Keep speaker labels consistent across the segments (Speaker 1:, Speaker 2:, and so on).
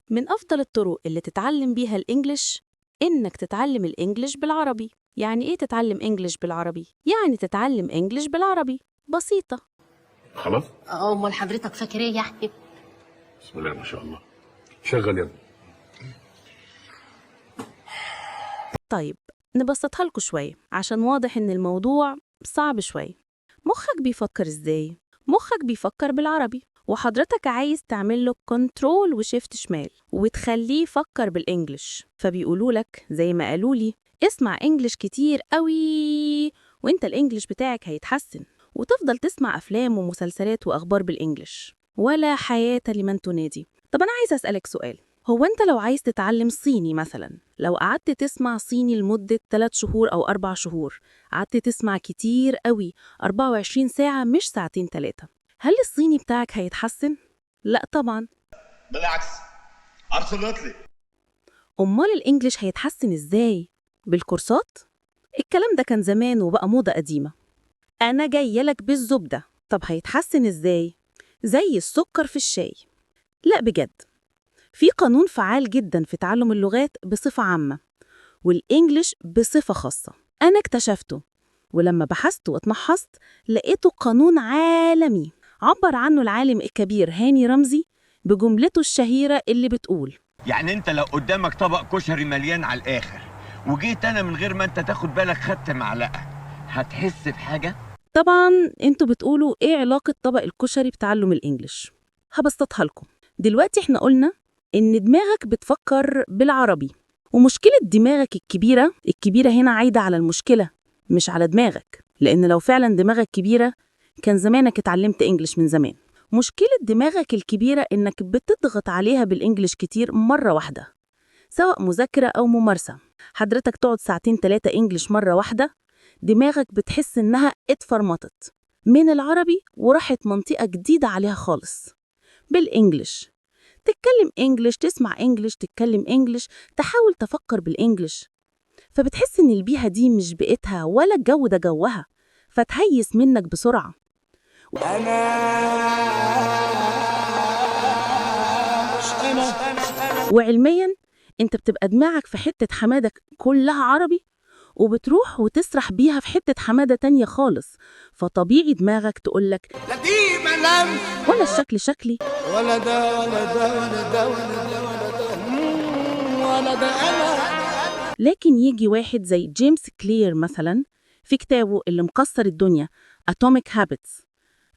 Speaker 1: من أفضل الطرق اللي تتعلم بيها ال English إنك تتعلم ال English بالعربي. يعني إيه تتعلم English بالعربي؟ يعني تتعلم English بالعربي. بسيطة.
Speaker 2: خلاص.
Speaker 3: امال حضرتك فاكر ايه يعني؟
Speaker 2: بسم الله ما شاء الله، شغل يا ابني.
Speaker 1: طيب نبسطها لكم شوية عشان واضح إن الموضوع صعب شوية. مخك بيفكر إزاي؟ مخك بيفكر بالعربي، وحضرتك عايز تعمل له control و shift شمال وتخليه يفكر بال English. فبيقولوا لك زي ما قالوا لي، اسمع English كتير قوي وانت ال English بتاعك هيتحسن، وتفضل تسمع افلام ومسلسلات واخبار بال English، ولا حياة لمن تنادي. طب انا عايز اسالك سؤال، هو انت لو عايز تتعلم صيني مثلا، لو قعدت تسمع صيني لمدة 3 شهور او 4 شهور، قعدت تسمع كتير قوي 24 ساعة مش ساعتين 3، هل الصيني بتاعك هيتحسن؟ لا طبعا.
Speaker 4: بالعكس، absolutely.
Speaker 1: أمال ال English هيتحسن إزاي؟ بالكورسات؟ الكلام ده كان زمان وبقى موضة قديمة. أنا جاية لك بالزبدة. طب هيتحسن إزاي؟ زي السكر في الشاي. لا بجد، في قانون فعال جدا في تعلم اللغات بصفة عامة وال English بصفة خاصة، أنا اكتشفته ولما بحثت واتمحصت لقيته قانون عالمي عبر عنه العالم الكبير هاني رمزي بجملته الشهيرة اللي بتقول:
Speaker 5: يعني انت لو قدامك طبق كشري مليان على الاخر وجيت انا من غير ما انت تاخد بالك خدت معلقه، هتحس بحاجه؟
Speaker 1: طبعا انتوا بتقولوا ايه علاقة طبق الكشري بتعلم ال English؟ هبسطها لكم دلوقتي. احنا قلنا ان دماغك بتفكر بالعربي، ومشكلة دماغك الكبيرة، الكبيرة هنا عايدة على المشكلة مش على دماغك، لأن لو فعلا دماغك كبيرة كان زمانك اتعلمت English من زمان. مشكلة دماغك الكبيرة إنك بتضغط عليها بال English كتير مرة واحدة، سواء مذاكرة أو ممارسة. حضرتك تقعد ساعتين 3 English مرة واحدة، دماغك بتحس إنها اتفرمطت من العربي وراحت منطقة جديدة عليها خالص بال English. تتكلم English، تسمع English، تتكلم English، تحاول تفكر بال English، فبتحس إن البيئة دي مش بيئتها ولا الجو ده جوها، فتهيس منك بسرعة. وعلميا انت بتبقى دماغك في حتة حمادة كلها عربي، وبتروح وتسرح بيها في حتة حمادة تانية خالص، فطبيعي دماغك تقولك
Speaker 4: لا دي ملامح
Speaker 1: ولا الشكل شكلي
Speaker 4: ولا ده ولا ده ولا ده ولا ده ولا ده ولا ده انا.
Speaker 1: لكن يجي واحد زي جيمس كلير مثلا في كتابه اللي مكسر الدنيا Atomic Habits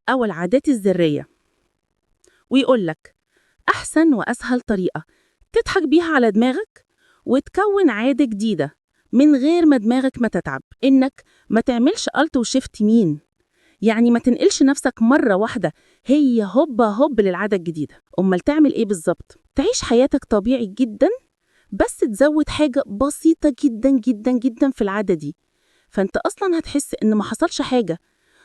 Speaker 1: أو العادات الذرية، ويقول لك أحسن وأسهل طريقة تضحك بيها على دماغك وتكون عادة جديدة من غير ما دماغك ما تتعب، إنك ما تعملش Alt و Shift يمين، يعني ما تنقلش نفسك مرة واحدة هي هوبا هوب للعادة الجديدة. أمال تعمل إيه بالظبط؟ تعيش حياتك طبيعي جدا، بس تزود حاجة بسيطة جدا جدا جدا في العادة دي، فأنت أصلا هتحس إن ما حصلش حاجة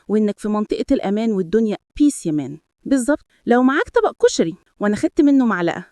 Speaker 1: وإنك في منطقة الأمان والدنيا peace يا man. بالظبط لو معاك طبق كشري وأنا خدت منه معلقة،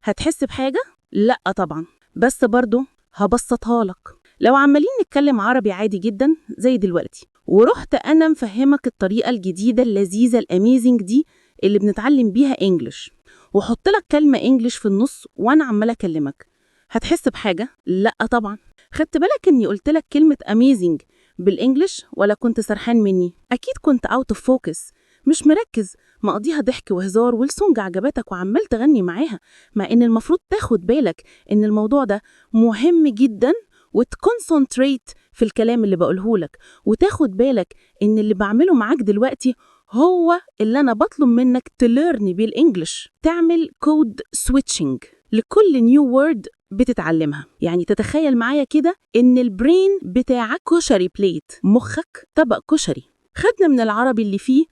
Speaker 1: هتحس بحاجة؟ لأ طبعا. بس برضو هبسطها لك، لو عمالين نتكلم عربي عادي جدا زي دلوقتي، ورحت أنا مفهمك الطريقة الجديدة اللذيذة ال amazing دي اللي بنتعلم بيها English، وحط لك كلمة English في النص وأنا عمالة أكلمك، هتحس بحاجة؟ لأ طبعا. خدت بالك إني قلت لك كلمة amazing بال English ولا كنت سرحان مني؟ أكيد كنت out of focus، مش مركز، مقضيها ضحك وهزار وال song عجبتك وعمال تغني معاها، مع إن المفروض تاخد بالك إن الموضوع ده مهم جدا وت concentrate في الكلام اللي بقوله لك، وتاخد بالك إن اللي بعمله معاك دلوقتي هو اللي أنا بطلب منك ت learn بيه ال English. تعمل code switching لكل new word بتتعلمها. يعني تتخيل معايا كده إن ال brain بتاعك كشري plate، مخك طبق كشري، خدنا من العربي اللي فيه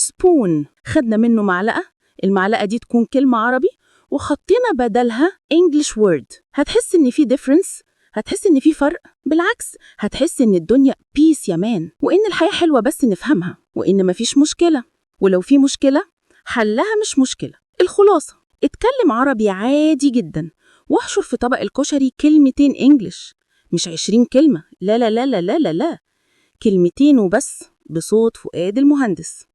Speaker 1: spoon، خدنا منه معلقة، المعلقة دي تكون كلمة عربي وحطينا بدلها English word. هتحس إن في difference؟ هتحس إن في فرق؟ بالعكس، هتحس إن الدنيا peace يا man، وإن الحياة حلوة بس نفهمها، وإن مفيش مشكلة، ولو في مشكلة حلها مش مشكلة. الخلاصة، اتكلم عربي عادي جدا واحشر في طبق الكشري كلمتين English، مش 20 كلمة، لا لا لا لا لا لا لا، كلمتين وبس، بصوت فؤاد المهندس.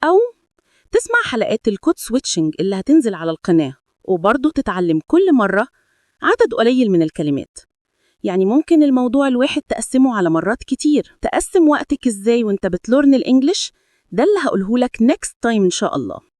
Speaker 1: أو تسمع حلقات ال code switching اللي هتنزل على القناة وبرضه تتعلم كل مرة عدد قليل من الكلمات. يعني ممكن الموضوع الواحد تقسمه على مرات كتير. تقسم وقتك إزاي وانت بت learn ال English، ده اللي هقوله لك next time إن شاء الله.